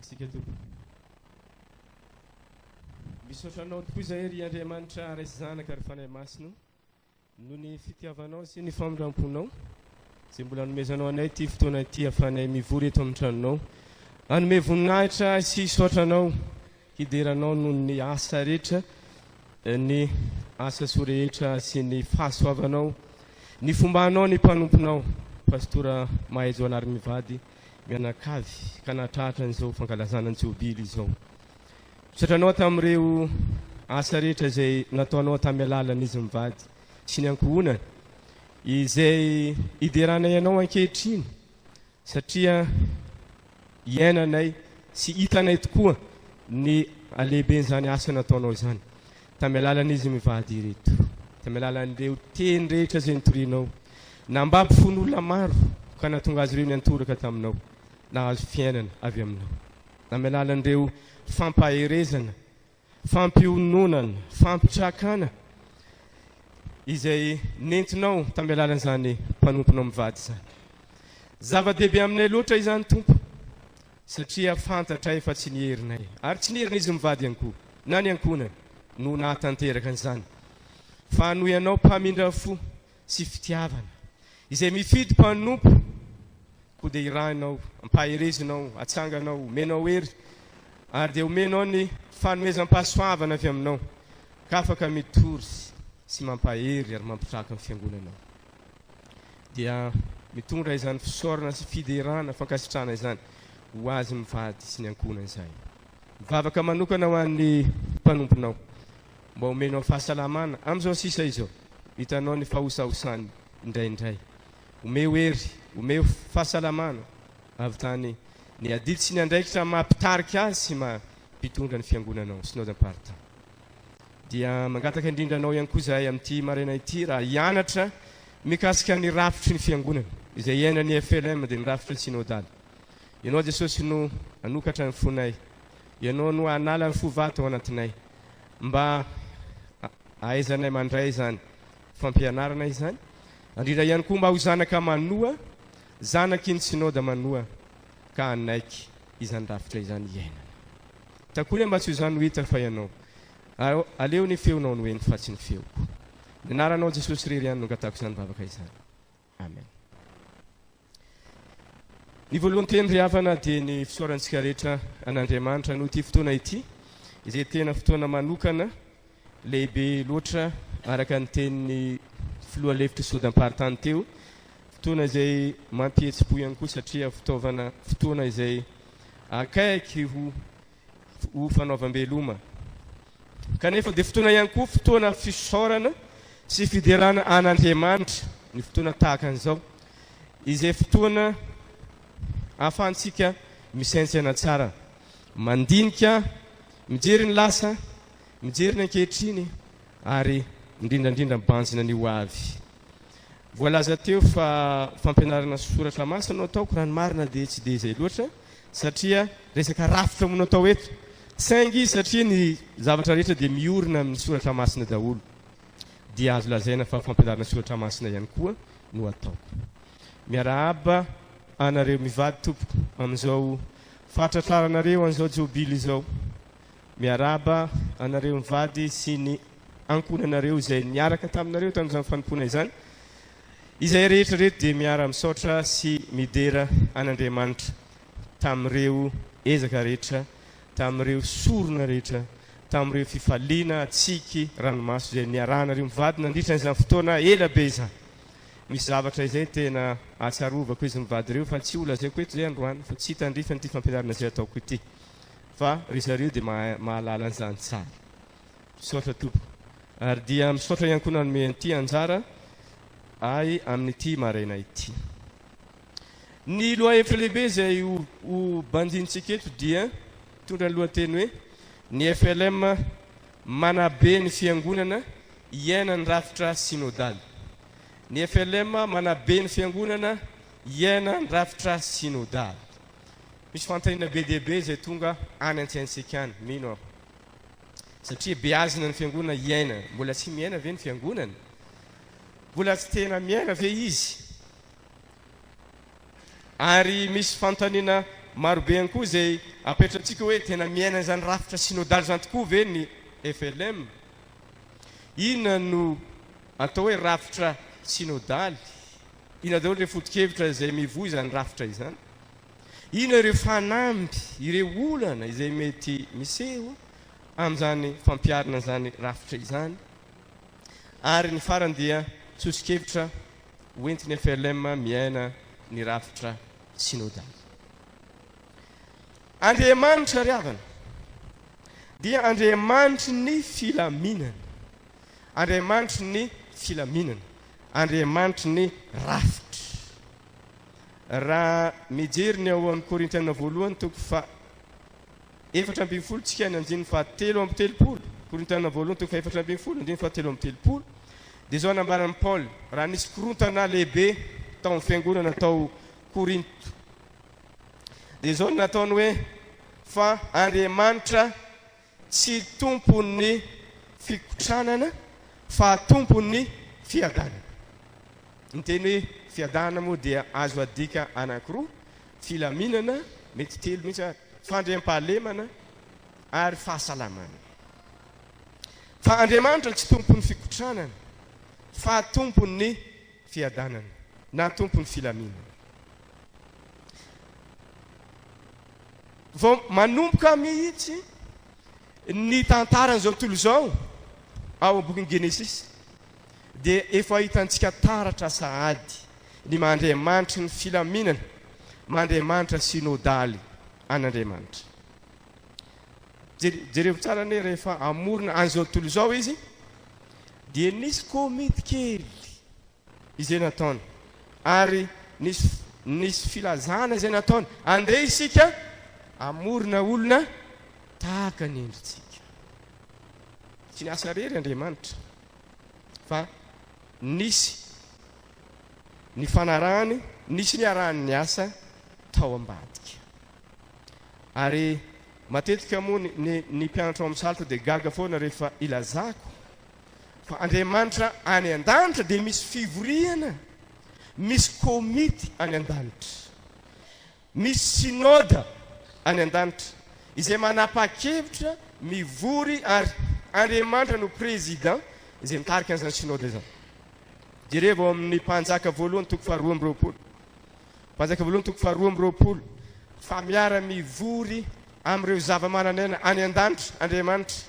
Hivavaka isika Tompoko. Misaotra Anao tokoa izahay ry Andriamanitra Ray sy Zanaka ary Fanahy Masina o, noho ny fitiavanao sy ny famindramponao izay mbola anomezanao anay ity fotoana ity ahafahanay mivory eto amin'ny tranonao hanome voninahitra sy hisaotra Anao, hidera Anao noho ny asa rehetra, ny asa soa rehetra sy ny fahasoavanao, ny fombanao ny mpanomponao, Pastora Mahay Jaonary mivady. mianakavy ka nahatratra an'izao fankalazana ny jobily izao. Misaotra anao tamin'ireo asa rehetra izay nataonao tamin'ny alalan'izy mivady sy ny ankohonany izay hideranay anao ankehitriny satria iainanay sy hitanay tokoa ny halehiben'izany asa nataonao izany tamin'ny alalan'izy mivady ireto, tamin'ny alalan'ireo teny rehetra izay nitorianao, nambabo fon'olona maro ka nahatonga azy ireo niantoraka taminao, nahazo fiainana avy aminao, tamin'ny alalan'ireo fampaherezana, fampiononana, fampitrakana izay nentinao tamin'ny alalan'izany mpanomponao mivady izany. Zava-dehibe aminay loatra izany, Tompo. Satria fantatray fa tsy ny herinay, ary tsy ny herin'izy mivady ihany koa, na ny ankohonany, no nahatanteraka an'izany, fa noho Ianao mpamindra fo sy fitiavana, izay mifidy mpanompo, koa dia irahinao, ampaherezinao, atsanganao, omenao hery, ary dia omenao ny fanomezam-pahasoavana avy Aminao, ka afaka mitory sy mampahery ary mampitraka ny Fiangonanao. dia mitondra izany fisaorana sy fiderana, fankasitrahana izany ho azy mivady sy ny ankohonany izahay. Mivavaka manokana ho an'ny mpanomponao mba omenao fahasalamana amin'izao sisa izao. Hitanao ny fahosahosany indraindray. Omeo hery, omeo fahasalamana avy tany ny adidy sy ny andraikitra maha mpitarika azy sy maha mpitondra ny fiangonanao, Synodam-paritany. Dia mangataka indrindra anao ihany koa izahay amin'ity maraina ity raha hianatra mikasika ny rafitry ny fiangonana izay iainan'ny FLM dia ny rafitry ny synodaly. Ianao Jesosy no hanokatra ny fonay. Ianao no hanala ny fo vato ao anatinay mba hahaizanay mandray izany fampianarana izany. Indrindra ihany koa mba ho zanaka manoa, zanaky ny synoda manoa ka hanaiky izany rafitra izany hiainana. Takory mba tsy ho izany no hita fa ianao. Aleo ny feonao no heno fa tsy ny feoko. Ny anaranao Jesosy irery ihany no angatahako izany vavaka izany. Amen. Ny voalohany teny ry havana dia ny fisaorantsika rehetra an'Andriamanitra noho ity fotoana ity izay tena fotoana manokana lehibe loatra araka ny tenin'ny filoha lefitry sodam-paritany teo fotoana izay mampihetsi-po ihany koa satria fitaovana fotoana izay akaiky ho ho fanaovam-beloma. Kanefa dia fotoana ihany koa fotoana fisaorana sy fiderana an'Andriamanitra ny fotoana tahaka an'izao, izay fotoana ahafahantsika misaintsaina tsara, mandinika, mijery ny lasa, mijery ny ankehitriny ary indrindra indrindra mibanjina ny ho avy. Voalaza teo fa fampianarana soratra masina no ataoko, raha ny marina dia tsy dia izay loatra satria resaka rafitra moa no atao eto, saingy satria ny zavatra rehetra dia miorina amin'ny soratra masina daholo dia azo lazaina fa fampianarana soratra masina ihany koa no ataoko. Miarahaba anareo mivady tompoko amin'izao fahatratraranareo an'izao jobily izao. Miarahaba anareo mivady sy ny ankohonanareo izay niaraka taminareo tamin'izany fanompoana izany. Izay rehetra ireto dia miara-misaotra sy midera an'Andriamanitra tamin'ireo ezaka rehetra, tamin'ireo sorona rehetra, tamin'ireo fifaliana, tsiky, ranomaso izay niarahanareo mivady nandritra an'izany fotoana ela be izany. Misy zavatra izay tena ahatsiarovako izy mivady ireo fa tsy holazaiko eto izay androany fa tsy tandrify an'ity fampianarana izay ataoko ity. Fa ry zareo dia mahalala an'izany tsara. Misaotra tompoko. Ary dia misaotra ihany koa nanome an'ity anjara ahy amin'ity maraina ity. Ny lohahevitra lehibe izay ho banjinintsika eto dia mitondra ny lohateny hoe Ny FLM manabe ny fiangonana hiaina ny rafitra synodaly. Ny FLM manabe ny fiangonana hiaina ny rafitra synodaly. Misy fanontaniana be dia be izay tonga any an-tsaintsika any, mino aho. Satria beazina ny fiangonana hiaina. Mbola tsy miaina ve ny fiangonana? Mbola tsy tena miaina ve izy? Ary misy fanontaniana marobe ihany koa izay apetrantsika hoe tena miaina izany rafitra synodaly izany tokoa ve ny FLM? Inona no atao hoe rafitra synodaly? Inona daholo ireo foto-kevitra izay mivoy izany rafitra izany? Inona ireo fanamby, ireo olana izay mety miseho amin'izany fampiharana izany rafitra izany? Ary ny farany dia soso-kevitra hoentin'ny FLM miaina ny rafitra synodaly. Andriamanitra ry havana dia Andriamanitry ny filaminana. Andriamanitry ny filaminana. Andriamanitry ny rafitra. Raha mijery ny ao amin'ny Korintiana voalohany toko faha 14 tsika ny andininy faha 33, Korintiana voalohany toko faha 14 andininy faha 33, dia izao nambaran'i Paoly raha nisy korontana lehibe tao amin'ny fiangonana tao Korinto. Dia izao no nataony hoe, Fa Andriamanitra tsy tompon'ny fikotranana fa tompon'ny fiadanana. Ny teny hoe fiadanana moa dia azo adika anankiroa, filaminana, mety telo mihitsy ary, fandriampahalemana ary fahasalamana. Fa Andriamanitra tsy tompon'ny fikotranana fa tompon'ny fiadanana na tompon'ny filaminana. Vao manomboka mihitsy ny tantaran'izao tontolo izao ao amin'ny bokin'ny Genesisy dia efa hitantsika taratra sahady ny maha Andriamanitry ny filaminana, maha Andriamanitra synodaly an'Andriamanitra. Jerevo tsara anie rehefa hamorona an'izao tontolo izao izy dia nisy komity kely izay nataony ary nisy nisy filazana izay nataony, andeha isika hamorona olona tahaka ny endritsika. Tsy niasa irery Andriamanitra fa nisy ny fanarahany, nisy niarahany niasa tao ambadika. Ary matetika moa ny ny ny mpianatra ao amin'ny salle dia gaga foana rehefa ilazako fa Andriamanitra any an-danitra dia misy fivoriana, misy komity any an-danitra, misy synoda any an-danitra izay manapa-kevitra, mivory ary Andriamanitra no président izay mitarika an'izany synoda izany. Jerevo ao amin'ny Mpanjaka voalohany toko faharoa amby roapolo. Mpanjaka voalohany toko faharoa amby roapolo, fa miara-mivory amin'ireo zava-manan'aina any an-danitra Andriamanitra,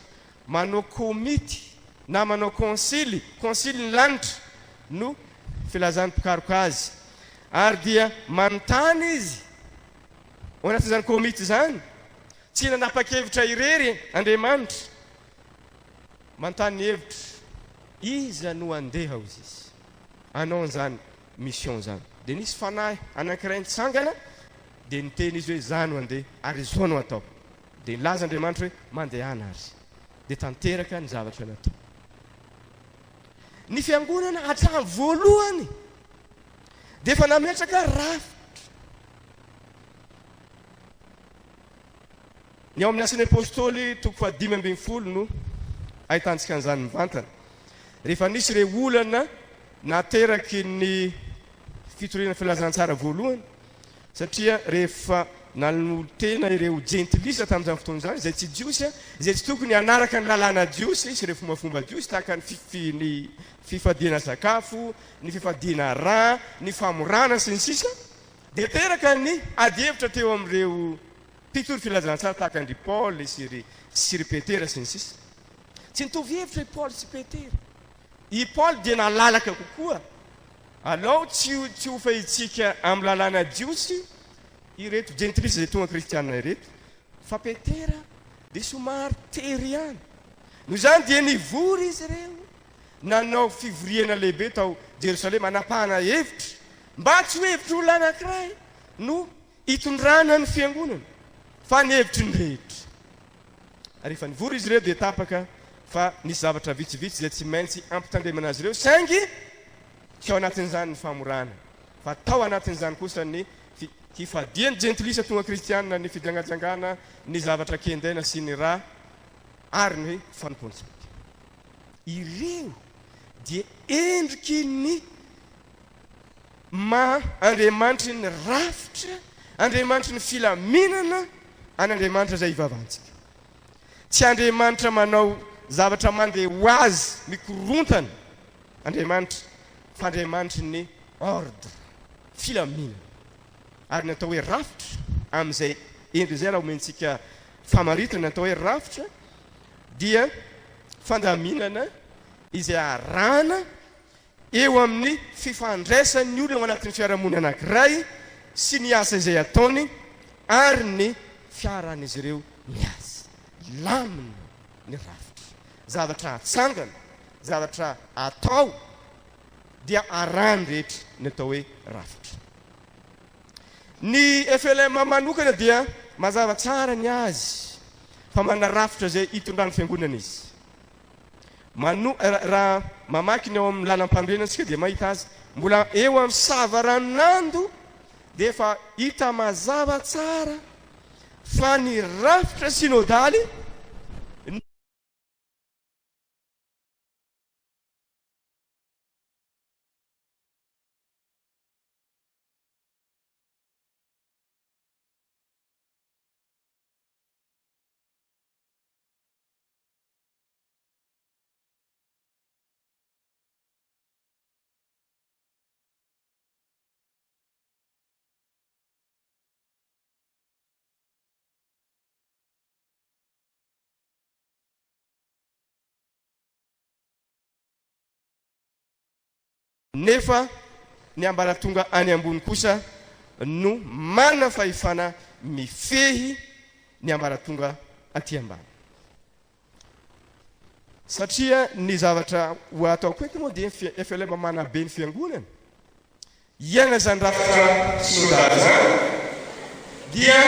manao komity na manao konsily, konsily ny lanitra no filazan'ny mpikaroka azy, ary dia manontany izy ao anatin'izany komity izany, tsy nanapa-kevitra irery Andriamanitra, manontany ny hevitra, iza no handeha hozy izy hanao an'izany mission zany. Dia nisy fanahy anankiray nitsangana dia niteny izy hoe za no handeha ary izao no atao. Dia nilaza Andriamanitra hoe mandehana ary. Dia tanteraka ny zavatra natao. Ny fiangonana hatramin'ny voalohany dia efa nametraka rafitra. Ny ao amin'ny Asan'ny Apostoly toko fahadimy ambin'ny folo no ahitantsika an'izany mivantana. Rehefa nisy ireo olana nateraky ny fitoriana filazantsara voalohany, satria rehefa nanolo-tena ireo jentilisa tamin'izany fotoana izany, izay tsy Jiosy, izay tsy tokony hanaraka ny lalàna jiosy sy ireo fombafomba jiosy tahaka ny ny fifadiana sakafo, ny fifadiana rà, ny famorana sy ny sisa, dia teraka ny adihevitra teo amin'ireo mpitory filazantsara tahaka an-dry Paoly sy ry sy ry Petera sy ny sisa. Tsy nitovy hevitra i Paoly sy Petera. I Paoly dia nalalaka kokoa. Alao tsy tsy ho fehitsika amin'ny lalàna jiosy ireto jentilisa izay tonga kristiana ireto, fa Petera dia somary tery ihany. Noho izany dia nivory izy ireo, nanao fivoriana lehibe tao Jerosalema hanapahana hevitra, mba tsy ho hevitr'olona anankiray no hitondrana ny fiangonana, fa ny hevitry ny rehetra. Ary rehefa nivory izy ireo dia tapaka fa nisy zavatra vitsivitsy izay tsy maintsy ampitandremana azy ireo, saingy tsy ao anatin'izany ny famorana, fa tao anatin'izany kosa ny fifadian'ny jentilisa tonga kristiana, ny fijangajangana, ny zavatra kendaina sy ny ra ary ny fanompoan-tsampy. Ireo dia endriky ny maha Andriamanitry ny rafitra, Andriamanitry ny filaminana an'Andriamanitra izay ivavahantsika. Tsy Andriamanitra manao zavatra mandeha ho azy mikorontana Andriamanitra fa Andriamanitry ny ordre, filaminana. Ary ny atao hoe rafitra amin'izay endriny izay raha omentsika famaritana ny atao hoe rafitra dia fandaminana izay arahana eo amin'ny fifandraisan'ny olona ao anatin'ny fiarahamonina anankiray sy ny asa izay ataony ary ny fiarahan'izy ireo miasa. Lamina ny rafitra. Zavatra atsangana, zavatra atao dia arahan'ny rehetra ny atao hoe rafitra. Ny FLM manokana dia mazava tsara ny azy fa manana rafitra izay itondran'ny fiangonana izy. Mano, raha mamaky ny ao amin'ny lalam-panorenana isika dia mahita azy mbola eo amin'ny savaranonando dia efa hita mazava tsara fa ny rafitra synodaly Nefa ny ambaratonga any ambony kosa no manana fahefana mifehy ny ambaratonga aty ambany. Satria ny zavatra ho ataoko eto moa dia FLM manabe ny fiangonana hiaina izany rafitra synodaly izany dia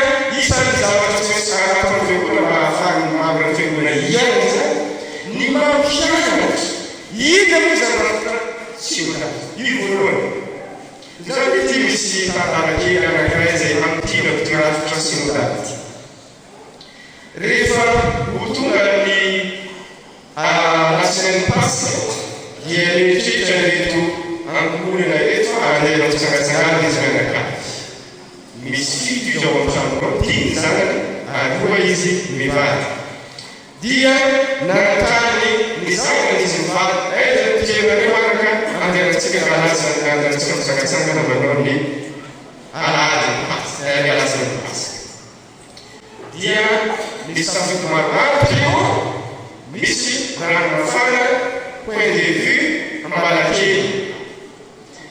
isan'ny zavatra tsy maintsy ataon'ny fiangonana mba hahafahan'ny mambran'ny fiangonana hiaina izany ny mampianatra inona moa izany rafitra synodaly io voalohany. Izany hoe ity misy tantara kely anankiray izay hamintinako ity rafitra synodaly ity. Rehefa ho tonga ny alatsinain'ny Paska dia nieritreritra ireto ankohonana ireto fa handeha hanao fitsangatsanganana izy mianakavy. Misy fito izy ao amin'ny tranony ao, dimy ny zanany ary roa izy mivady. Dia nanontany ny zanany izy mivady, Aiza no tianareo anaka handehanantsika handehanantsika mitsangatsangana manao ny alahadin'ny Paska, ny alatsinain'ny Paska? Dia nisy safidy maromaro teo, misy Ranomafana, Point de vue, Ambalakely.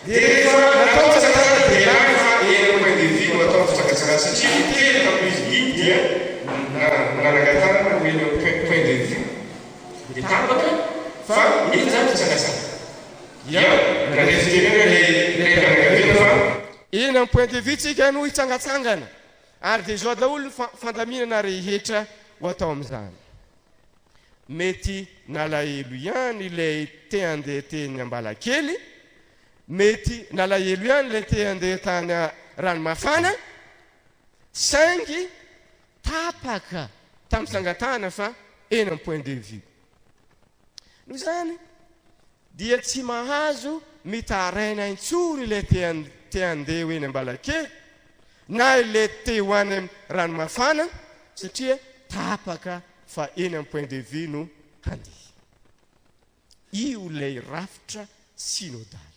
Dia rehefa natao ny tsanganana dia lany fa eny amin'ny Point de vue no atao ny fitsangatsanganana satria ny telo tamin'izy dimy dia nanangan-tanana ho eny amin'ny Point de vue. Dia tapaka fa iny izany fitsangatsanana. Dia nandray fitenenana ilay raim-pianakaviana fa. Eny amin'ny Point de vue tsika no hitsangatsangana. Ary dia izao daholo ny fandaminana rehetra ho atao amin'izany. Mety nalahelo ihany ilay te handeha teny Ambalakely, mety nalahelo ihany ilay te handeha tany Ranomafana, saingy tapaka tamin'ny fangatahana fa eny amin'ny point de vue. Noho izany dia tsy mahazo mitaraina intsony ilay te handeha ho eny Ambalakely na ilay te ho any amin'ny Ranomafana satria tapaka fa eny amin'ny point de vue no handeha. Io ilay rafitra synodaly.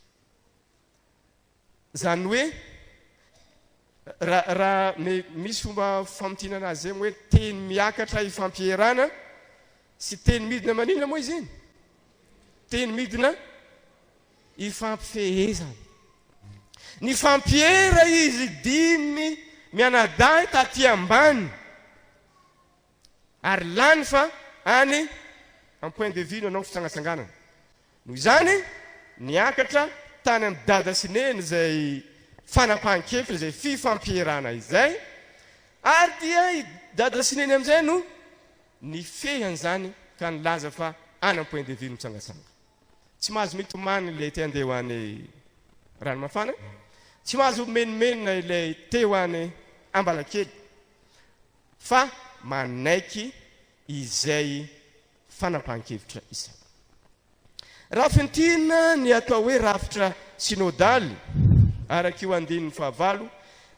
Izany hoe raha raha misy fomba famintinana azy izay hoe teny miakatra ifampierana sy teny midina maninona moa izy iny? Teny midina ifampifehezana. Nifampiera izy dimy mianadahy taty ambany ary lany fa any am point de vue no anao fitsangatsanganana. Noho izany, niakatra tany amin'i Dada sy Neny izay fanapahan-kevitra, izay fifampierana izay, ary dia i Dada sy Neny amin'izay no nifehy an'izany ka nilaza fa any am point de vue no mitsangatsanga. Tsy mahazo mitomany ilay te handeha ho any Ranomafana, tsy mahazo mimenomenona ilay te ho any Ambalakely, fa manaiky izay fanapahan-kevitra izay. Raha fintinina ny atao hoe rafitra synodaly, araka io andininy fahavalo,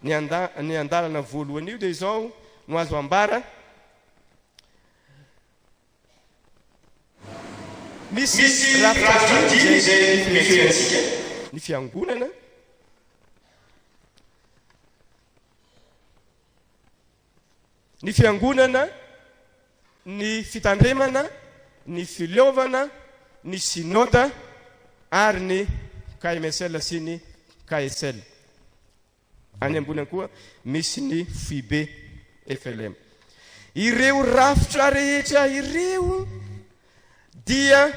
ny anda, ny andalana voalohany io dia izao no azo ambara, Misy Misy rafitra rafitra dimy dimy izay izay mifehy mifehy antsika, antsika. ny fiangonana, ny fiangonana, ny fitandremana, ny fileovana, ny synoda ary ny KMSL sy ny KSL. Any ambony koa misy ny foibe FLM. Ireo rafitra rehetra ireo dia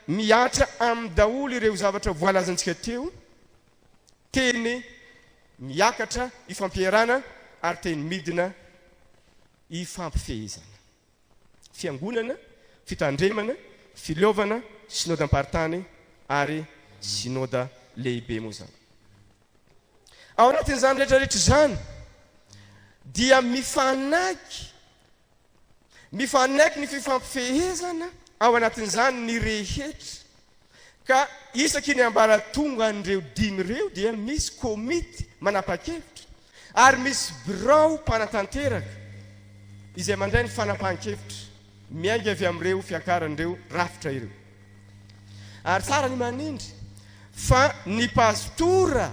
mihatra amin'ny daholo ireo zavatra voalazantsika teo, teny miakatra ifampierana ary teny midina ifampifehezana. Fiangonana, fitandremana, fileovana, synodam-paritany ary synoda lehibe moa izany. Ao anatin'izany rehetra rehetra izany dia mifanaiky mifanaiky ny fifampifehezana ao anatin'izany ny rehetra ka isaky ny ambaratongan'ireo dimy ireo dia misy komity manapa-kevitra ary misy birao mpanatanteraka izay mandray ny fanapahan-kevitra miainga avy amin'ireo fiakaran'ireo rafitra ireo. Ary tsara ny manindry fa ny pastora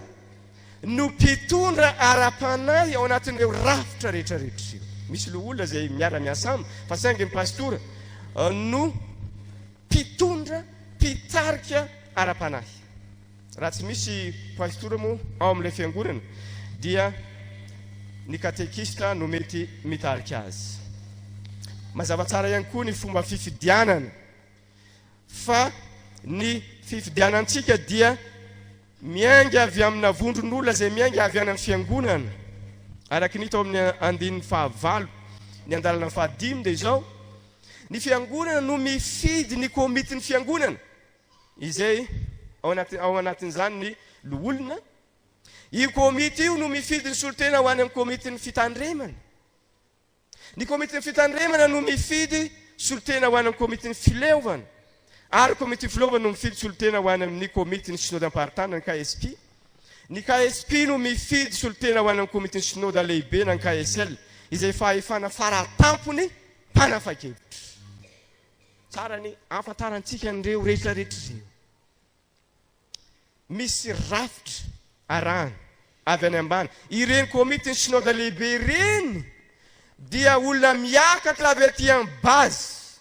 no mpitondra ara-panahy ao anatin'ireo rafitra rehetra rehetra ireo. Misy loholona izay miara-miasa aminy fa saingy ny pastora no mpitondra, mpitarika ara-panahy. Raha tsy misy pastora moa ao amin'ilay fiangonana dia ny katekista no mety mitarika azy. Mazava tsara ihany koa ny fomba fifidianana fa ny fifidianantsika dia miainga avy amina vondron'olona izay miainga avy any amin'ny fiangonana. Araka ny hita ao amin'ny andininy fahavalo, ny andalana fahadimy dia izao, ny fiangonana no mifidy ny komitin'ny fiangonana, izay ao anaty, ao anatin'izany ny loholona. Io komity io no mifidy ny solontena ho any amin'ny komitin'ny fitandremana. Ny komitin'ny fitandremana no mifidy solontena ho any amin'ny komitin'ny fileovana, ary ny komitin'ny fileovana no mifidy solontena ho any amin'ny komitin'ny synodam-paritany na ny KSP. Ny KSP no mifidy solontena ho any amin'ny komitin'ny synoda lehibe na ny KSL, izay fahefana faratampony mpanafa-kevitra. Tsara ny ahafantarantsika an'ireo rehetra rehetra ireo. Misy rafitra arahana avy any ambany. Ireny komitin'ny synoda lehibe ireny dia olona miakatra avy aty amin'ny base.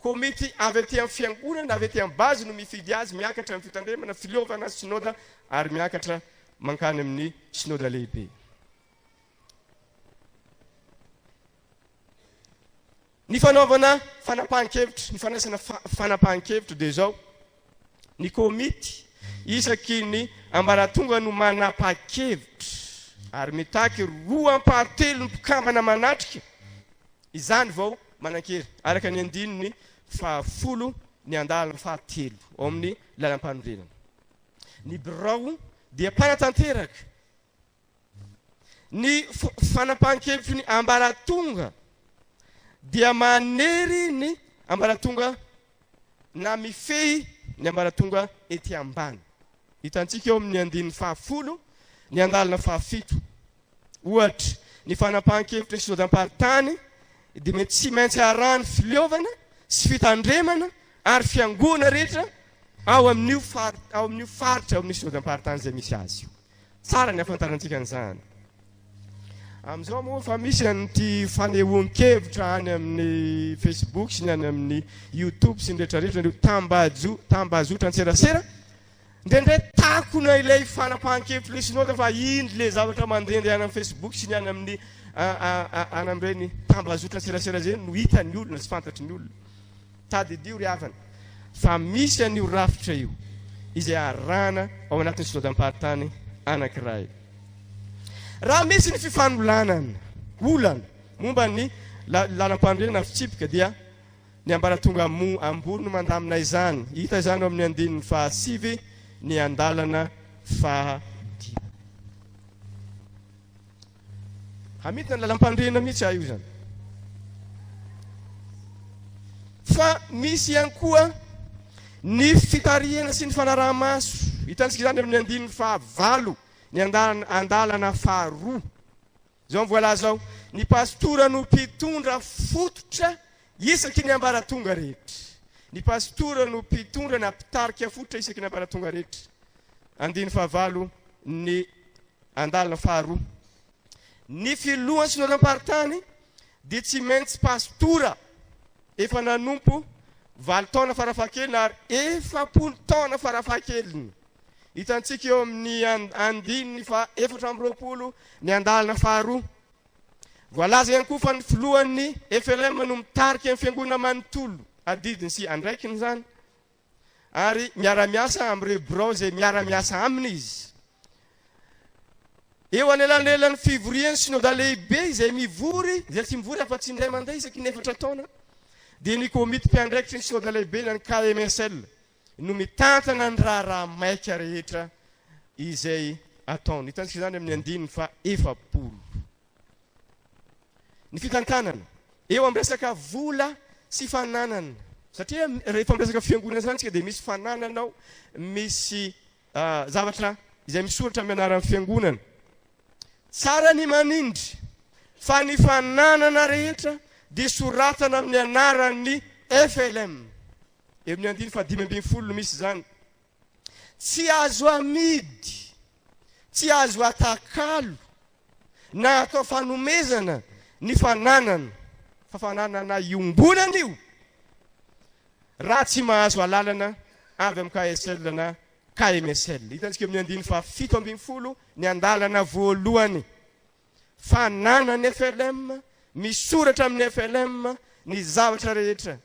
Komity avy aty amin'ny fiangonana, avy aty amin'ny base no mifidy azy, miakatra amin'ny fitandremana, fileovana, synoda ary miakatra mankany amin'ny synoda lehibe. Ny fanaovana fanapahan-kevitra, ny fandraisana fanapahan-kevitra dia izao, ny komity isaky ny ambaratonga no manapa-kevitra ary mitaky roa ampahatelon'ny mpikambana manatrika izany vao manan-kery, araka ny andininy fahafolo ny andalana fahatelo ao amin'ny lalàmpanorenana. Ny birao dia mpanatanteraka Ny fanapahan-kevitry ny ambaratonga dia manery ny ambaratonga na mifehy ny ambaratonga ety ambany. Hitantsika eo amin'ny andininy fahafolo ny andalana fahafito. Ohatra, ny fanapahan-kevitry ny synodam-paritany dia mety tsy maintsy arahan'ny fileovana sy fitandremana ary fiangonana rehetra ao amin'io ao amin'io faritra ao amin'ny synodam-paritany izay misy azy io. Tsara ny ahafantarantsika an'izany. Amin'izao moa fa misy an'ity fanehoan-kevitra any amin'ny Facebook sy ny any amin'ny YouTube sy ny rehetrarehetra ireo tambajo tambazotra an-tserasera. Indraindray takona ilay fanapahan-kevitry ilay synoda fa indry ilay zavatra mandehandeha any amin'ny Facebook sy ny any amin'ny any amin'ireny tambazotra an-tserasera ireny no hitan'ny olona sy fantatry ny olona. Tadidio ry havana fa misy an'io rafitra io izay arahana ao anatin'ny synodam-paritany anankiray. Raha misy ny fifanolanana, olana, momba ny lalam-panorenana fitsipika dia ny ambaratonga ambony no mandamina izany. Hita izany ao amin'ny andininy fahasivy ny andalana fahadimy. Hamintina ny lalam-panorenana mihitsy aho io izany. Fa misy ihany koa ny fitarihana sy ny fanaraha-maso. Hitantsika izany amin'ny andininy fahavalo. Ny andalana faharoa. Izao no voalaza ao, Ny pastora no mpitondra fototra isaky ny ambaratonga rehetra. Ny pastora no mpitondra na mpitarika fototra isaky ny ambaratonga rehetra. Andininy fahavalo ny andalana faharoa. Ny filohan'ny synodam-paritany dia tsy maintsy pastora efa nanompo valo taona farafahakeliny ary 40 taona farafahakeliny. Hitantsika eo amin'ny andininy faha 24 ny andalana faharoa. Voalaza ihany koa fa ny filohan'ny FLM no mitarika ny fiangonana manontolo, adidiny sy andraikiny izany, ary miara-miasa amin'ireo birao izay miara-miasa aminy izy. Eo anelanelan'ny fivorian'ny synoda lehibe izay mivory, izay tsy mivory afa-tsy indray mandeha isaky ny efatra taona, dia ny komity mpiandraikitry ny synoda lehibe na ny KMSL no mitantana ny raharaha maika rehetra izay ataony. Hitantsika izany amin'ny andininy faha 40. Ny fitantanana eo amin'ny resaka vola sy fananana, satria rehefa miresaka fiangonana izany isika dia misy fananana ao, misy zavatra izay misoratra amin'ny anaran'ny fiangonana. Tsara ny manindry fa ny fananana rehetra dia soratana amin'ny anaran'ny FLM. Eo amin'ny andininy faha-15 no misy izany. Tsy azo amidy, tsy azo atakalo na atao fanomezana ny fananana, fa fananana iombonana io, raha tsy mahazo alalana avy amin'ny KSL na KMSL. Hitantsika eo amin'ny andininy faha-17 ny andalana voalohany. Fananan'ny FLM, misoratra amin'ny FLM ny zavatra rehetra.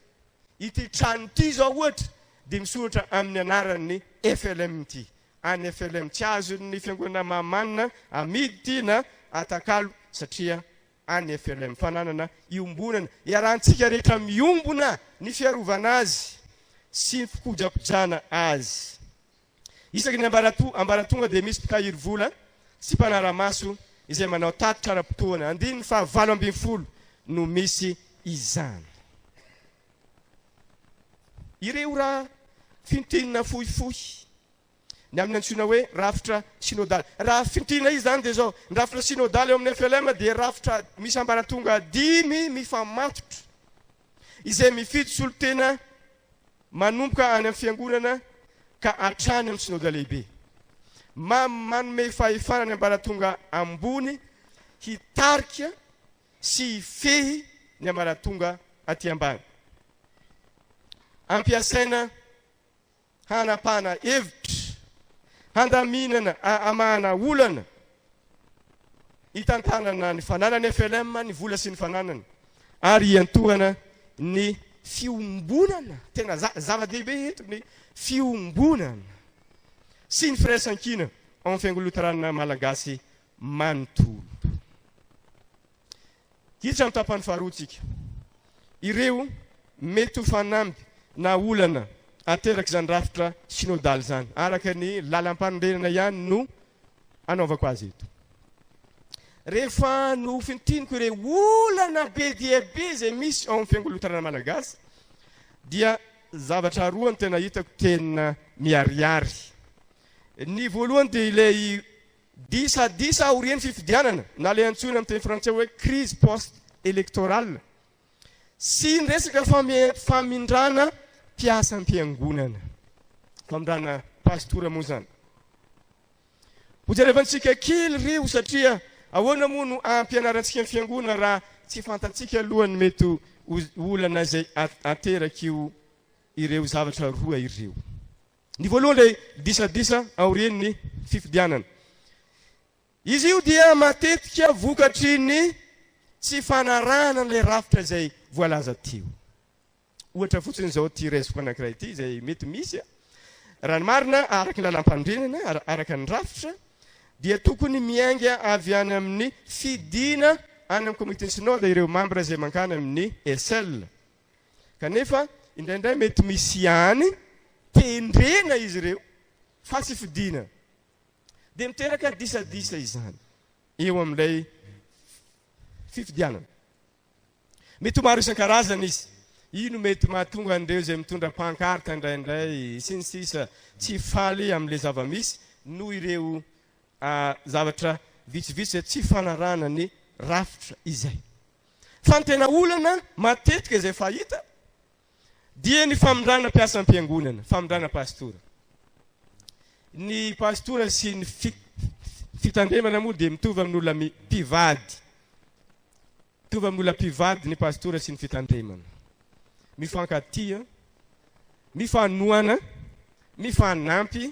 Ity trano ity izao ohatra dia misoratra amin'ny anaran'ny FLM ity. An'ny FLM tsy azon'ny fiangonana Mahamanina amidy ity na atakalo satria an'ny FLM. Fananana iombonana, iarahantsika rehetra miombona ny fiarovana azy sy ny fikojakojana azy. Isaky ny ambaratonga dia misy mpitahiry vola sy mpanara-maso izay manao tatitra ara-potoana. Andininy faha 18 no misy izany. Ireo raha fintinina fohifohy ny amin'ny antsoina hoe rafitra synodaly. Raha fintinina izy izany dia izao, ny rafitra synodaly eo amin'ny FLM dia rafitra misy ambaratonga dimy mifamatotra izay mifidy solontena manomboka any amin'ny fiangonana ka hatrany amin'ny synoda lehibe. Manome fahefana ny ambaratonga ambony hitarika sy hifehy ny ambaratonga aty ambany. Ampiasaina hanapahana hevitra, handaminana, hamahana olana, hitantanana ny fananana FLM, ny vola sy ny fananana, ary hiantohana ny fiombonana, tena zava-dehibe eto ny fiombonana sy ny firaisankina ao amin'ny Fiangonana Loterana Malagasy manontolo. Hiditra amin'ny tapany faharoa tsika. Ireo mety ho fanamby na olana aterak'izany rafitra synodaly izany. Araka ny lalam-panorenana ihany no anaovako azy eto. Rehefa nofintiniko ireo olana be dia be izay misy ao amin'ny Fiangonana Loterana Malagasy dia zavatra roa no tena hitako tena miharihary. Ny voalohany dia ilay Disadisa aorian'ny fifidianana, na ilay antsoina amin'ny teny frantsay hoe crise post électorale, sy ny resaka famindrana mpiasam-piangonana, famindrana pastora moa izany. Hojerevantsika kely ireo satria ahoana moa no ampianarantsika ny fiangonana raha tsy fantatsika aloha ny mety ho olana izay aterak'io ireo zavatra roa ireo. Ny voalohany ilay disadisa aorian'ny fifidianana. Izy io dia matetika vokatry ny tsy fanarahana an'ilay rafitra izay voalaza teo. Ohatra fotsiny izao ity raisiko anankiray ity izay mety misy. Raha ny marina, araka ny lalàmpanorenana, araka ny rafitra, dia tokony miainga avy any amin'ny fidiana any amin'ny komitin'ny synoda ireo mambra izay mankany amin'ny SL. Kanefa indraindray mety misy ihany tendrena izy ireo fa tsy fidiana. Dia miteraka disadisa izany eo amin'ilay fifidianana. Mety ho maro isan-karazany izy. Io no mety mahatonga an'ireo izay mitondra pancarte indraindray sy ny sisa tsy faly amin'ilay zava-misy noho ireo. zavatra vitsivitsy izay tsy fanarahana ny rafitra izay. Fa ny tena olana matetika izay fahita dia ny famindrana mpiasam-piangonana, famindrana pastora. Ny pastora sy ny fitandremana moa dia mitovy amin'olona mpivady. Mitovy amin'olona mpivady ny pastora sy ny fitandremana. Mifankatia, mifanohana, mifanampy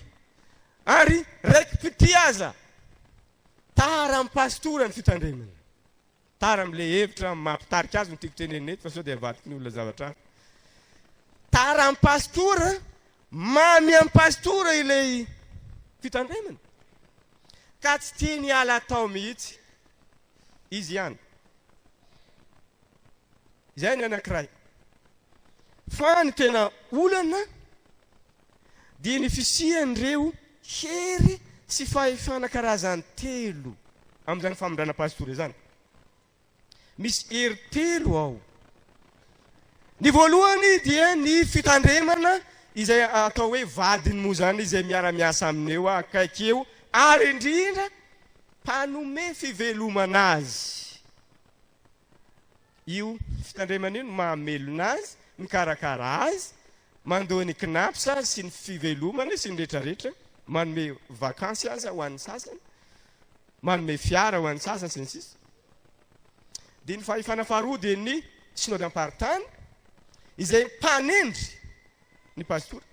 ary raiki-pitia aza. Tara amin'ny pastora ny fitandremana. Tara amin'ilay hevitra maha-mpitarika azy no tiako tenenina eto fa sao dia avadiky ny olona zavatra hafa. Tara amin'ny pastora, mamy amin'ny pastora ilay fitandremana. Ka tsy tiany hiala tao mihitsy. Izy ihany. Izay ny anankiray. Fa ny tena olana dia ny fisian'ireo hery sy fahefana karazany telo amin'izany famindrana pastora izany. Misy hery telo ao. Ny voalohany dia ny fitandremana izay atao hoe vadiny moa izany izay miara-miasa aminy eo akaiky eo ary indrindra mpanome fivelomana azy. Io fitandremana io no mahamelona azy, mikarakara azy, mandoa ny Cnaps sy ny fivelomany sy ny retraretra, manome vakansy aza ho an'ny sasany, manome fiara ho an'ny sasany sy ny sisa. Dia ny fahefana faharoa dia ny synodam-paritany izay mpanendry ny pastora.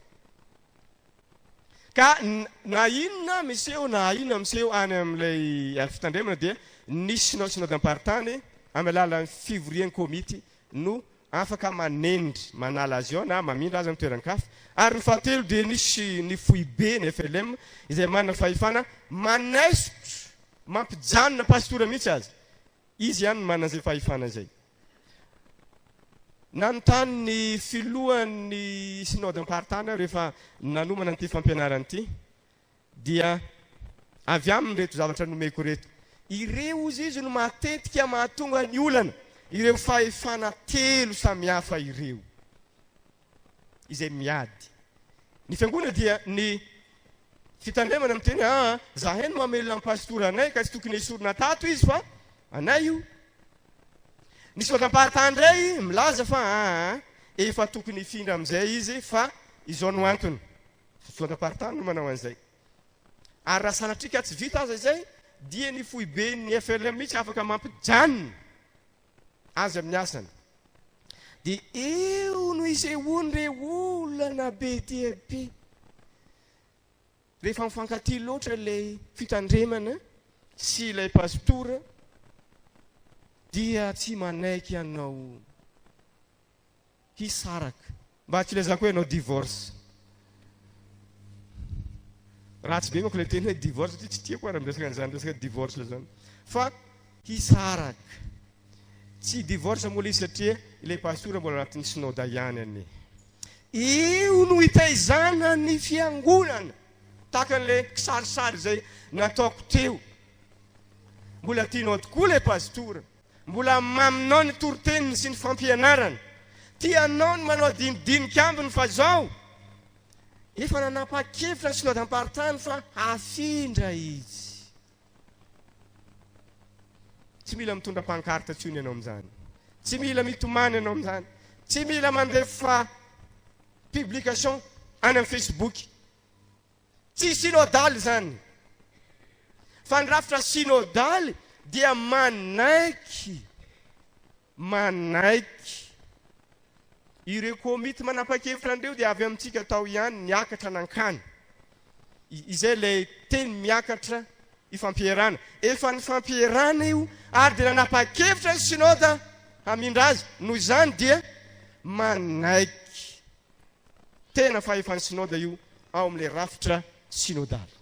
Ka na inona miseho na inona miseho any amin'ilay fitandremana dia ny synodam-paritany amin'ny alalan'ny fivorian'ny komity no afaka manendry, manala azy ao na mamindra azy amin'ny toeran-kafa. Ary ny fahatelo dia nisy ny foibe, ny FLM, izay manana fahefana manaisotra, mampijanona pastora mihitsy aza. Izy ihany no manana izay fahefana izay. Nanontany ny filohan'ny Synodam-paritany aho rehefa nanomana an'ity fampianarana ity, dia avy aminy ireto zavatra nomeko ireto. Ireo hozy izy no matetika mahatonga ny olana, ireo fahefana telo samihafa ireo izay miady. Ny fiangonana dia ny fitandremana miteny hoe aa zahay no mamelona ny pastora anay ka tsy tokony esorina tato izy fa anay io. Ny sokam-pahatany indray milaza fa aa efa tokony hifindra amin'izay izy fa izao no antony. Sokam-pahatany no manao an'izay. Ary raha sanatria ka tsy vita aza izay dia ny foiben'ny FLM mihitsy afaka mampijanona azy amin'ny asany. Dia eo no isehoan'ireo olana be dia be. Rehefa mifankatia loatra ilay fitandremana sy ilay pastora dia tsy manaiky anao hisaraka. Mba tsy ilazako hoe hanao divorce. Ratsy be manko ilay teny hoe divorce satria tsy tiako ary miresaka an'izany resaka divorce izany. Fa hisaraka. Tsy divorce moa ilay izy satria ilay pastora mbola anatin'ny synoda ihany anie. Io no itaizana ny fiangonana. Tahaka an'ilay kisarisary izay nataoko teo. Mbola tianao tokoa ilay pastora. Mbola maminao ny toriteniny sy ny fampianarany. Tianao ny manao dinidinika ambiny fa izao, efa nanapa-kevitra ny synodam-paritany fa hafindra izy. Tsy mila mitondra pancarte intsony ianao amin'izany. Tsy mila mitomany ianao amin'izany. Tsy mila mandefa publication any amin'ny Facebook. Tsy synodaly izany. Fa ny rafitra synodaly dia manaiky, manaiky. Ireo komity manapa-kevitra an'ireo dia avy amintsika tao ihany niakatra nankany. Izay ilay teny miakatra ifampierana. Efa nifampierana io ary dia nanapa-kevitra ny synoda hamindra azy. Noho izany dia manaiky. Tena fahefan'ny synoda io ao amin'ilay rafitra synodaly.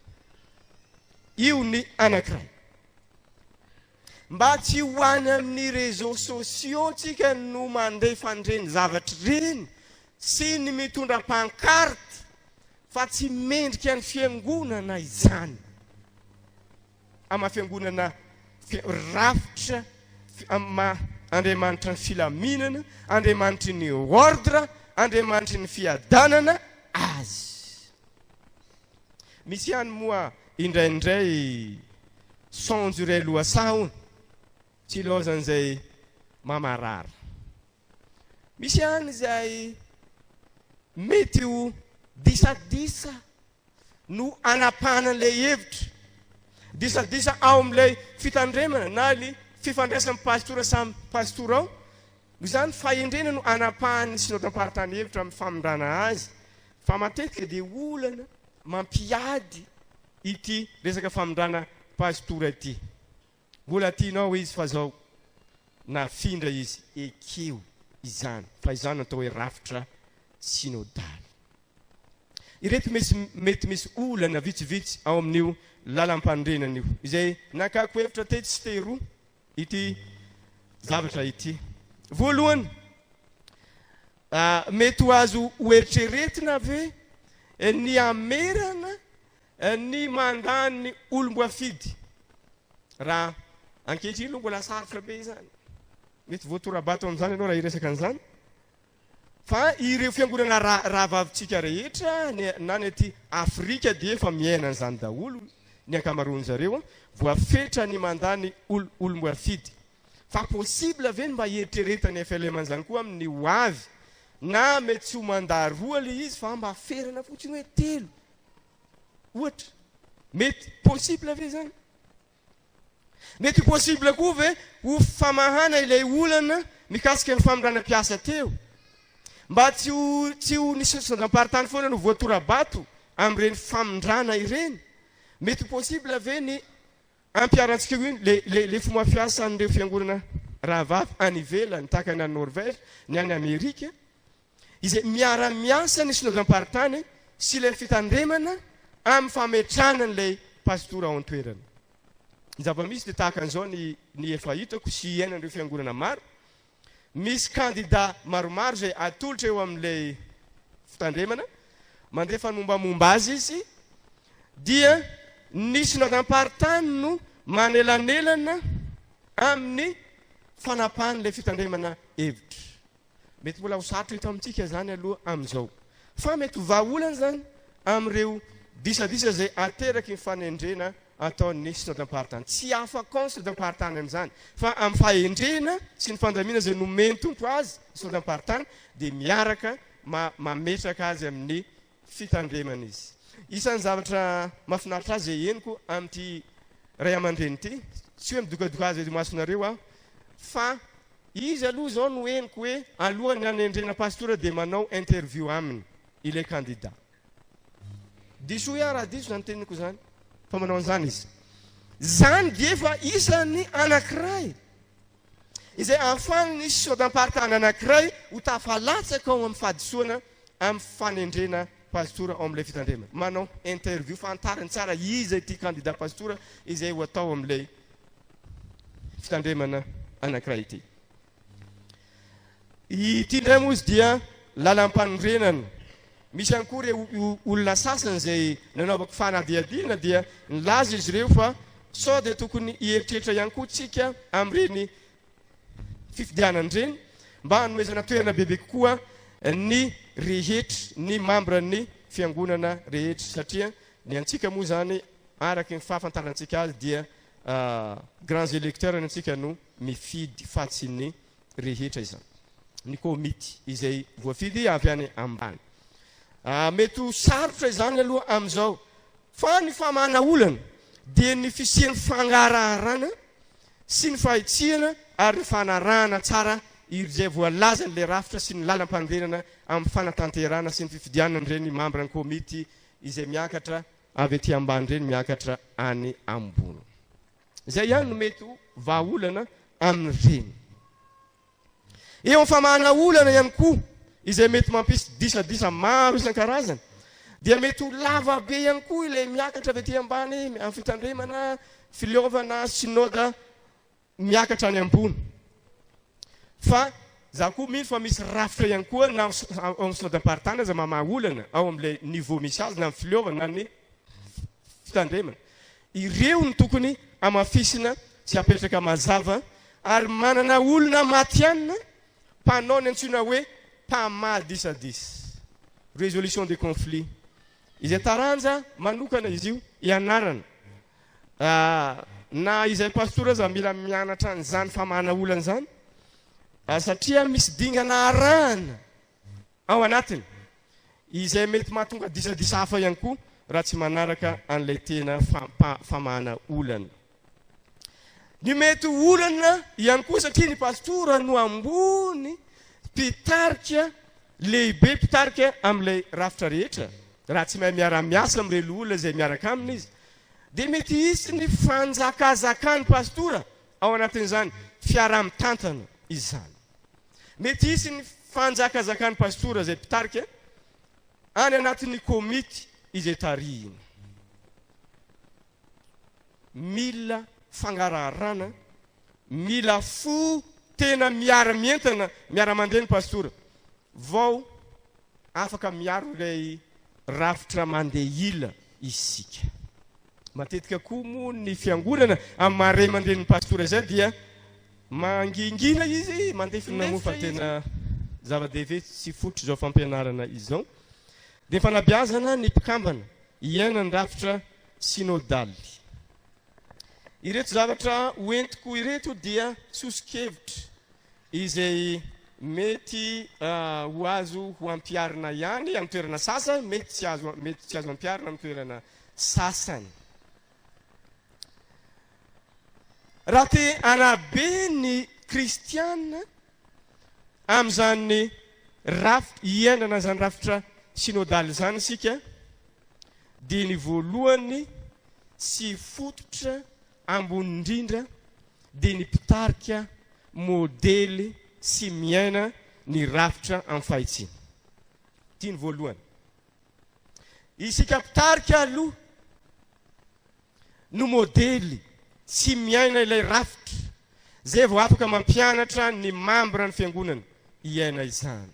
Io ny anankiray. Mba tsy ho any amin'ny réseaux sociaux tsika no mandefa an'ireny zavatra ireny sy ny mitondra pancarte fa tsy mendrika ny fiangonana izany. Ama fiangonana rafitra ama Andriamanitra ny filaminana, Andriamanitry ny ordre, Andriamanitry ny fiadanana azy. Misy ihany moa indraindray. Saonjo iray lohasaha hono, tsy ilaozan'izay mamarara. Misy ihany izay mety ho disadisa no anapahana an'ilay hevitra. Disadisa ao amin'ilay fitandremana na ny fifandraisan'ny pastora samy pastora ao. Noho izany, fahendrena no anapahan'ny synodam-paritany hevitra amin'ny famindrana azy. Fa matetika dia olana mampiady ity resaka famindrana pastora ity. Mbola tianao izy fa zao nafindra izy ekeo izany fa izany no atao hoe rafitra synodaly. Ireto misy mety misy olana vitsivitsy ao amin'io lalampanorenana io izay nakako hevitra tetsy sy teroa ity zavatra ity. Voalohany, mety ho azo hoeritreretina ve ny hamerana Ny mandà ny olom-boafidy. Raha ankehitriny aloha mbola sarotra be izany. Mety voatora-bato amin'izany ianao raha hiresaka an'izany. Fa ireo fiangonana rahavavintsika rehetra na ny aty Afrika dia efa miaina an'izany daholo ny ankamaroan-dry zareo. Voafetra ny mandà ny olom-boafidy. Fa possible ve ny mba hieritreretan'ny FLM an'izany koa amin'ny ho avy? Na mety tsy ho mandat roa ilay izy fa mba ferana fotsiny hoe telo. Ohatra, mety possible ve izany? Mety ho possible koa ve ho famahana ilay olana mikasika ny famindrana mpiasa teo? Mba tsy ho tsy ho ny sosondram-paritany foana no voatora-bato amin'ireny famindrana ireny? Mety ho possible ve ny ampiharantsika io le le le fomba fiasan'ireo fiangonana rahavavy any ivelany tahaka ny any Norvège, ny any Amerika? izay miara-miasa ny synodam-paritany sy ilay fitandremana amin'ny fametrahana an'ilay pastora ao an-toerana. Ny zava-misy dia tahaka an'izao ny ny efa hitako sy iainan'ireo fiangonana maro, misy kandida maromaro izay atolotra eo amin'ilay fitandremana, mandefa ny mombamomba azy izy, dia ny synodam-paritany no manelanelana amin'ny fanapahan'ilay fitandremana hevitra. Mety mbola ho sarotra eto amintsika izany aloha amin'izao. Fa mety ho vahaolana izany amin'ireo disadisa izay ateraky ny fanendrena ataon'ny synodam-paritany. Tsy afaka ny synodam-paritany amin'izany fa amin'ny fahendrena sy ny fandaminana izay nomen'ny Tompo azy ny synodam-paritany dia miaraka mametraka azy amin'ny fitandremana izy. Isan'ny zavatra mahafinaritra ahy izay henoko amin'ity ray aman-dreny ity, tsy hoe midokadoka azy eto imasonareo aho, fa izy aloha izao no henoko hoe alohan'ny hanendrena pastora dia manao interview aminy ilay candidat. Diso aho raha diso izany teniko izany, fa manao an'izany izy. Izany dia efa isan'ny anankiray izay ahafahan'ny sodam-paritany anankiray ho tafalatsaka ao amin'ny fahadisoana amin'ny fanendrena pastora ao amin'ilay fitandremana. Manao interview, fantariny tsara iza ity candidat pastora izay ho atao amin'ilay fitandremana anankiray ity. Ity indray moa izy dia lalam-panorenana. Misy ihany koa ireo olona sasany izay nanaovako fanadihadiana dia nilaza izy ireo fa sao dia tokony hieritreritra ihany koa tsika amin'ireny fifidianana ireny mba hanomezana toerana bebe kokoa ny rehetra, ny mambran'ny fiangonana rehetra satria ny antsika moa izany araka ny fahafantarantsika azy dia grands électeurs ny antsika no mifidy fa tsy ny rehetra izany. Ny komity izay voafidy avy any ambany. Mety ho sarotra izany aloha amin'izao fa ny famahana olana dia ny fisian'ny fangaraharana sy ny fahitsiana ary ny fanarahana tsara izay voalazan'ilay rafitra sy ny lalam-panorenana amin'ny fanatanterahana sy ny fifidianana ireny mambran'ny komity izay miakatra avy aty ambany ireny miakatra any ambony. Izay ihany no mety ho vahaolana amin'ireny. Eo amin'ny famahana olana ihany koa, izay mety mampisy disadisa maro isan-karazany, dia mety ho lava be ihany koa ilay miakatra avy aty ambany amin'ny fitandremana, fileovana, synoda miakatra any ambony. Fa za koa mino fa misy rafitra ihany koa na ao amin'ny synodam-paritany aza mamaha olana ao amin'ilay niveau misy azy na ny fileovana na ny fitandremana. Ireo no tokony hamafisina sy apetraka mazava ary manana olona matihanina mpanao ny antsoina hoe mpamaha disadisa, résolution des conflits, izay taranja manokana izy io ianarana. Na izay pastora aza mila mianatra an'izany famahana olana izany satria misy dingana arahana ao anatiny izay mety mahatonga disadisa hafa ihany koa raha tsy manaraka an'ilay tena famahana olana. Ny mety ho olana ihany koa satria ny pastora no ambony mpitarika lehibe mpitarika amin'ilay rafitra rehetra, raha tsy mahay miara-miasa amin'ireo loholona izay miaraka aminy izy dia mety hisy ny fanjakazakan'ny pastora ao anatin'izany fiaraha-mitantana izany. Mety hisy ny fanjakazakan'ny pastora izay mpitarika any anatin'ny komity izay tarihiny. Mila fangaraharana, mila fo tena miara-mientana, miara-mandeha ny pastora vao afaka miaro ilay rafitra mandeha ila isika. Matetika koa moa ny fiangonana amin'ny maha ray aman-drenin'ny pastora izay dia mangingina izy, mandefindefitra moa fa tena zava-dehibe sy fototr'izao fampianarana izao dia fanabeazana ny mpikambana hiaina ny rafitra synodaly. Ireto zavatra hoentiko ireto dia soso-kevitra izay mety ho azo ho ampiharina ihany amin'ny toerana sasany, mety tsy azo mety tsy azo ampiharina amin'ny toerana sasany. Raha te hanabe ny kristiana amin'izany rafitra iainana izany rafitra synodaly izany isika dia ny voalohany sy fototra ambony indrindra dia ny mpitarika modely sy miaina ny rafitra amin'ny fahitsiana. Ity ny voalohany. Isika mpitarika aloha no modely sy miaina ilay rafitra, izay vao afaka mampianatra ny mambra ny fiangonana hiaina izany.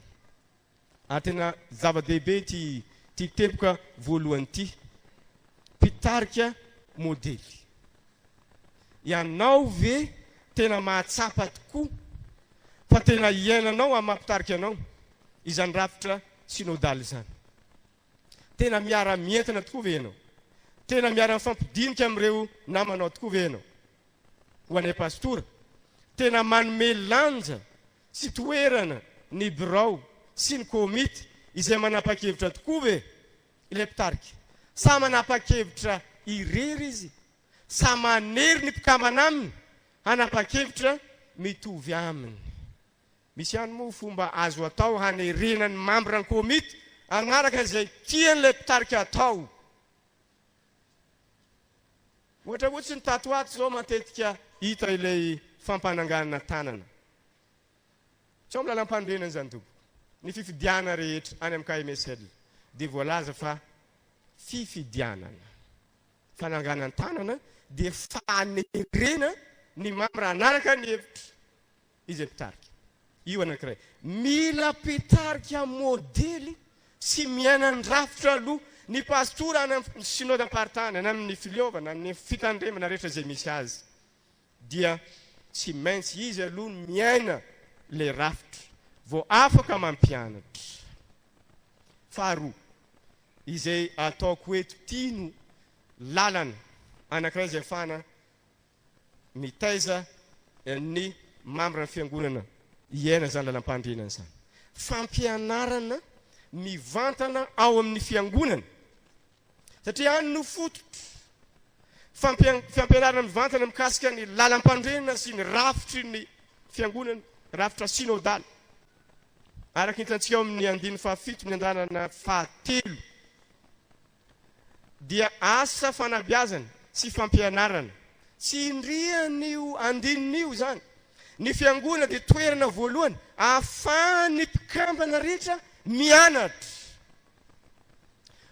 Ary tena zava-dehibe ity ity teboka voalohany ity. Mpitarika modely. Ianao ve tena mahatsapa tokoa fa tena iainanao amin'ny maha mpitarika anao izany rafitra synodaly izany? Tena miara-mientana tokoa ve ianao? Tena miara-mifampidinika amin'ireo namanao tokoa ve ianao? Ho anay pastora, tena manome lanja sy toerana ny birao sy ny komity izay manapa-kevitra tokoa ve ilay mpitarika? Sa manapa-kevitra irery izy? Sa manery ny mpikambana aminy hanapa-kevitra mitovy aminy? Misy ihany moa fomba azo atao hanerena ny mambra ny komity hanaraka izay tian'ilay mpitarika atao. Ohatra fotsiny tato ho ato izao matetika hita ilay fampananganana tanana. Tsy ao amin'ny lalam-panorenana izany tompoko. Ny fifidianana rehetra any amin'ny KMSL dia voalaza fa fifidianana. Fananganan-tanana dia fanerena ny mambra hanaraka ny hevitra izay mpitarika. Io anankiray. Mila mpitarika modely sy miaina ny rafitra aloha ny pastora any amin'ny synodam-paritany, any amin'ny fileovana, amin'ny fitandremana rehetra izay misy azy. Dia tsy maintsy izy aloha no miaina ilay rafitra vao afaka mampianatra. Faharoa, izay ataoko eto ity no lalana anankiray izay ahafahana mitaiza ny mambran'ny fiangonana hiaina izany lalam-pahandrinana izany. Fampianarana mivantana ao amin'ny fiangonana, satria any no fototra. Fampianarana mivantana mikasika ny lalam-pandrenana sy ny rafitry ny fiangonana, rafitra synodaly. Araka ny hitantsika ao amin'ny andininy fahafito ny andalana fahatelo. dia asa fanabeazana sy fampianarana. Tsy indrian'io andininy io izany. Ny fiangonana dia toerana voalohany ahafahan'ny mpikambana rehetra mianatra.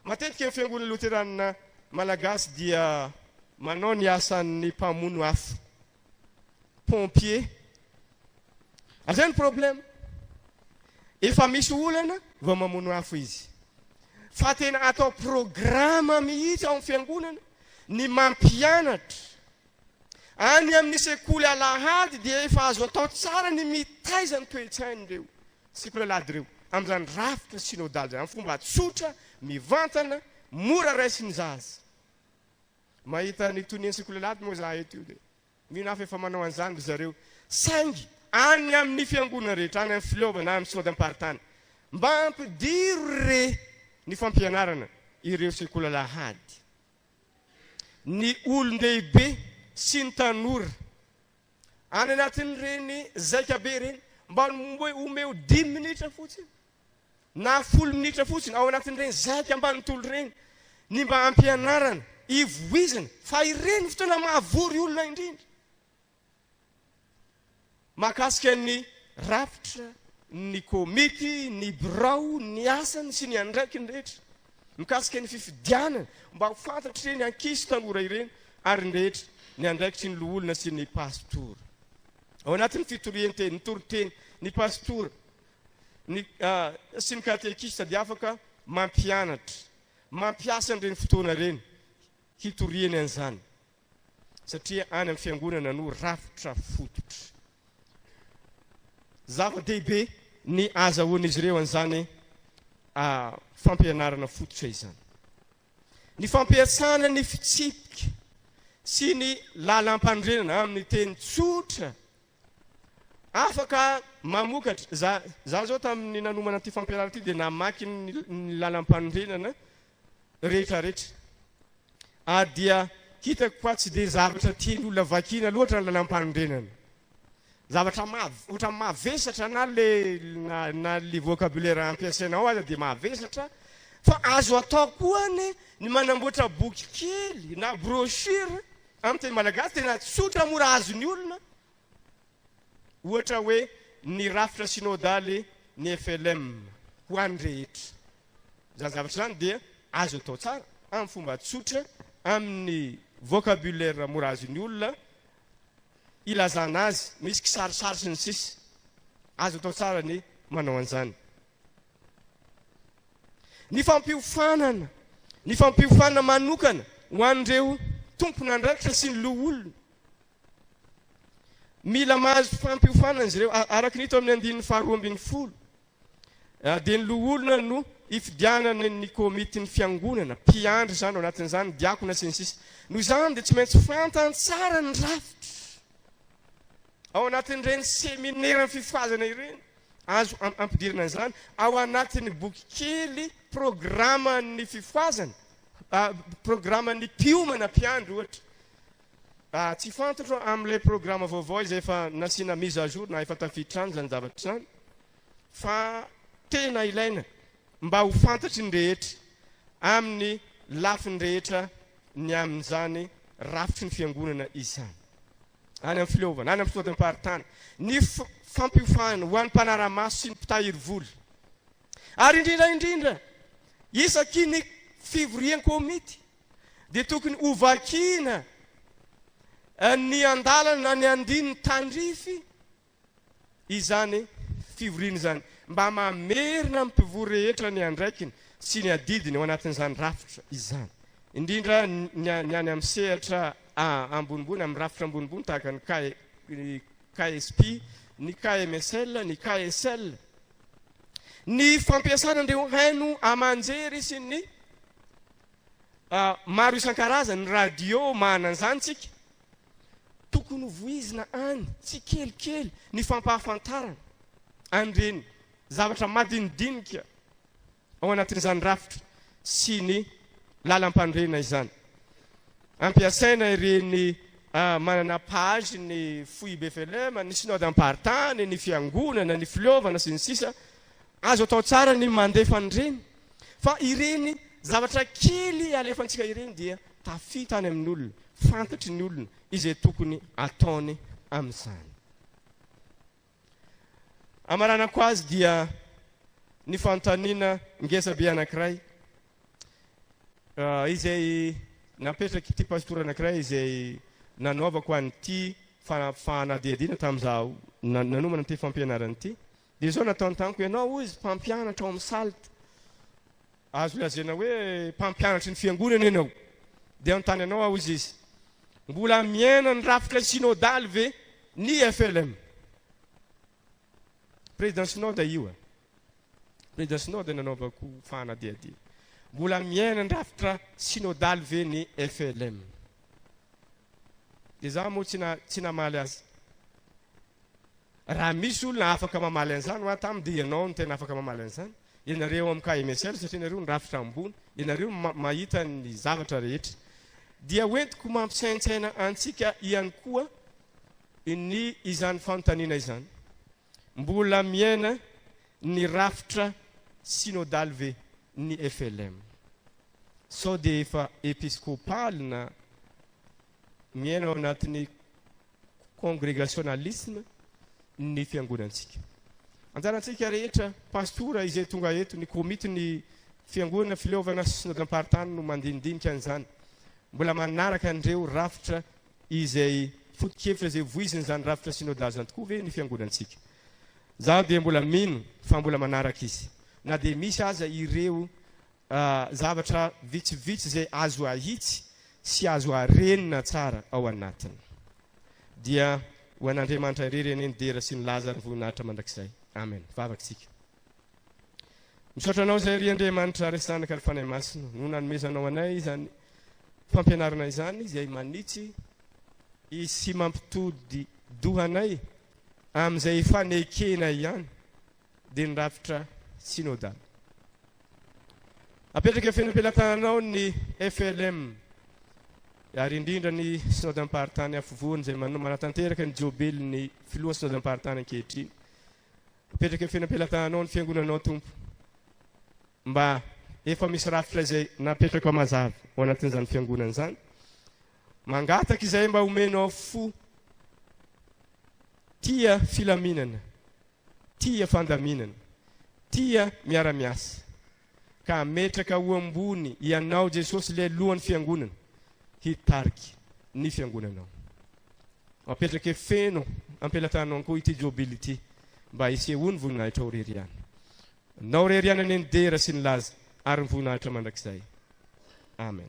Matetika ny fiangonana loteranina malagasy dia manao ny asan'ny mpamono afo. Pompier. Ary zay ny problème. Efa misy olana vao mamono afo izy. Fa tena atao programa mihitsy ao amin'ny fiangonana ny mampianatra. Any amin'ny sekoly alahady dia efa azo atao tsara ny mitaiza ny toe-tsain'ireo sekoly alahady ireo amin'izany rafitra synodaly izany, amin'ny fomba tsotra, mivantana, mora raisin'ny zaza. Mahita ny tonian'ny sekoly alahady moa izahay eto io dia mino aho fa efa manao an'izany ry zareo. Saingy any amin'ny fiangonana rehetra, any amin'ny fileovana, any amin'ny synodam-paritany, mba ampidiro re ny fampianarana ireo sekoly alahady. Ny olon-dehibe sy ny tanora any anatin'ireny zaikabe ireny, mba omeo dimy minitra fotsiny na folo minitra fotsiny ao anatin'ireny zaika ambanontolo ireny ny mba hampianarana, hivoizana fa ireny fotoana mahavory olona indrindra mahakasika ny rafitra, ny komity, ny birao, ny asany sy ny andraikiny rehetra mikasika ny fifidianana mba ho fantatr'ireny ankizy tanora ireny ary ny rehetra ny andraikitry ny loholona sy ny pastora. Ao anatin'ny fitorian-teny, ny toriteny, ny pastora, ny sy ny katekista dia afaka mampianatra, mampiasa an'ireny fotoana ireny hitoriany an'izany satria any amin'ny fiangonana no rafitra fototra. Zava-dehibe ny azahoan'izy ireo an'izany fampianarana fototra izany. Ny fampiasana ny fitsipika sy ny lalam-panorenana amin'ny teny tsotra Afaka mamokatra. Za, za zao tamin'ny nanomana ity fampianarana ity dia namaky ny, ny lalam-panorenana rehetra rehetra. Ary dia hitako fa tsy dia zavatra tian'ny olona vakiana loatra ny lalam-panorenana. Zavatra mav, ohatran'ny mavesatra na le, na, na le vocabulaire ampiasaina ao aza dia mavesatra. Fa azo atao koa anie ny manamboatra boky kely na brochure amin'ny teny malagasy tena tsotra mora azon'ny olona. Ohatra hoe ny rafitra synodaly ny flm ho an'ny rehetra. Izany zavatra izany dia azo atao tsara amin'ny fomba tsotra, amin'ny vocabulaire mora azon'ny olona ilazana azy, misy kisarisary sy ny sisa. Azo atao tsara ny manao an'izany. Ny fampiofanana, ny fampiofanana manokana ho an'ireo tompon'andraikitra sy ny loholona. Mila mahazo fampiofanana izy ireo, araka ny hita ao amin'ny andininy faharoa ambin'ny folo. Dia ny loholona no ifidianana ny komitin'ny fiangonana, mpiandry izany, ao anatin'izany diakona sy ny sisa. Noho izany dia tsy maintsy fantany tsara ny rafitra. Ao anatin'ireny semineran'ny fifohazana ireny, azo ampidirina an'izany ao anatin'ny boky kely programan'ny fifohazana, programan'ny mpiomana mpiandry ohatra. Tsy fantatro amin'ilay programa vaovao izay efa nasiana mise à jour na efa tafiditra any izany zavatra izany fa tena ilaina mba ho fantatry ny rehetra amin'ny lafiny rehetra ny amin'izany rafitry ny fiangonana izany. Any amin'ny fileovana, any amin'ny fitaovam-paritany, ny fampiofanana ho an'ny mpanara-maso sy ny mpitahiry vola. Ary indrindra indrindra, isaky ny fivorian-komity dia tokony hovakiana ny andalana na ny andininy tandrify izany fivoriana izany mba mamerina amin'ny mpivory rehetra ny andraikiny sy ny adidiny ao anatin'izany rafitra izany, indrindra ny any amin'ny sehatra ambonimbony, amin'ny rafitra ambonimbony tahaka ny KSP, ny KMSL, ny KSL. Ny fampiasana an'ireo haino aman-jery sy ny maro isan-karazany, ny radio, manana an'izany tsika. Tokony ho voizina any tsikelikely ny fampahafantarana an'ireny zavatra madinidinika ao anatin'izany rafitra sy ny lalam-panorenana izany. Ampiasaina ireny manana page ny foibe FLM, ny synodam-paritany, ny fiangonana, ny fileovana sy ny sisa Azo atao tsara ny mandefa an'ireny fa ireny zavatra kely alefantsika ireny dia tafita any amin'ny olona, fantatry ny olona izay tokony ataony amin'izany. Amaranako azy dia ny fanontaniana ngeza be anankiray izay napetrak'ity pastora anankiray izay nanaovako an'ity fanadihadiana tamin'izaho nanomana an'ity fampianarana ity. Dia izao nataony tamiko, ianao hoy izy mpampianatra ao amin'ny salt, azo lazaina hoe mpampianatry ny fiangonana ianao. Dia hanontany anao aho hoy izy, mbola miaina ny rafitra synodaly ve ny FLM? Président synode io e. Président synode nanaovako fanadihadiana. Mbola miaina ny rafitra synodaly ve ny FLM? Dia za moa tsy na tsy namaly azy. Raha misy olona afaka mamaly an'izany hoa tam dia ianao no tena afaka mamaly an'izany. Ianareo ao amin'ny KMSL satria ianareo no rafitra ambony, ianareo no mahita ny zavatra rehetra. Dia hoentiko mampisaintsaina antsika ihany koa ny izany fanontaniana izany. Mbola miaina ny rafitra synodaly ve ny FLM? Sao dia efa episkopaly na miaina ao anatin'ny congregationalisme ny fiangonantsika? Anjarantsika rehetra, pastora izay tonga eto, ny komity ny fiangonana fileovana sy synodam-paritany no mandinidinika an'izany. Mbola manaraka an'ireo rafitra izay foto-kevitra izay voizin'izany rafitra synodaly izany tokoa ve ny fiangonantsika? Izaho dia mbola mino fa mbola manaraka izy, na dia misy aza ireo zavatra vitsivitsy izay azo ahitsy sy azo arenina tsara ao anatiny. Dia ho an'Andriamanitra irery anie ny dera sy ny laza ary ny voninahitra mandrakizay. Amen. Vavaka isika. Misaotra Anao izay ry Andriamanitra ry Zanaka ary Fanahy Masina no nanomezanao anay izany fampianarana izany izay manitsy sy mampitody doha anay amin'izay fanekenay ihany dia ny rafitra synodaly. Apetraka feno am-pelatananao ny FLM ary indrindra ny synodam-paritany afovoany izay manatanteraka ny jobilin'ny filoha synodam-paritany ankehitriny. Apetraka eo feno am-pelatananao ny fiangonanao Tompo mba efa misy rafitra izay napetraka mazava ao anatin'izany fiangonana izany. Mangataka izay mba omenao fo tia filaminana, tia fandaminana, tia miara-miasa ka hametraka ho ambony Ianao Jesosy ilay lohan'ny fiangonana hitarika ny fiangonanao. Apetrake feno am-pelatananao koa ity jobily ity mba hisehoan'ny voninahitrao irery ihany. Anao irery ihany anie ny dera sy ny laza ary ny voninahitra mandrakizay. Amen.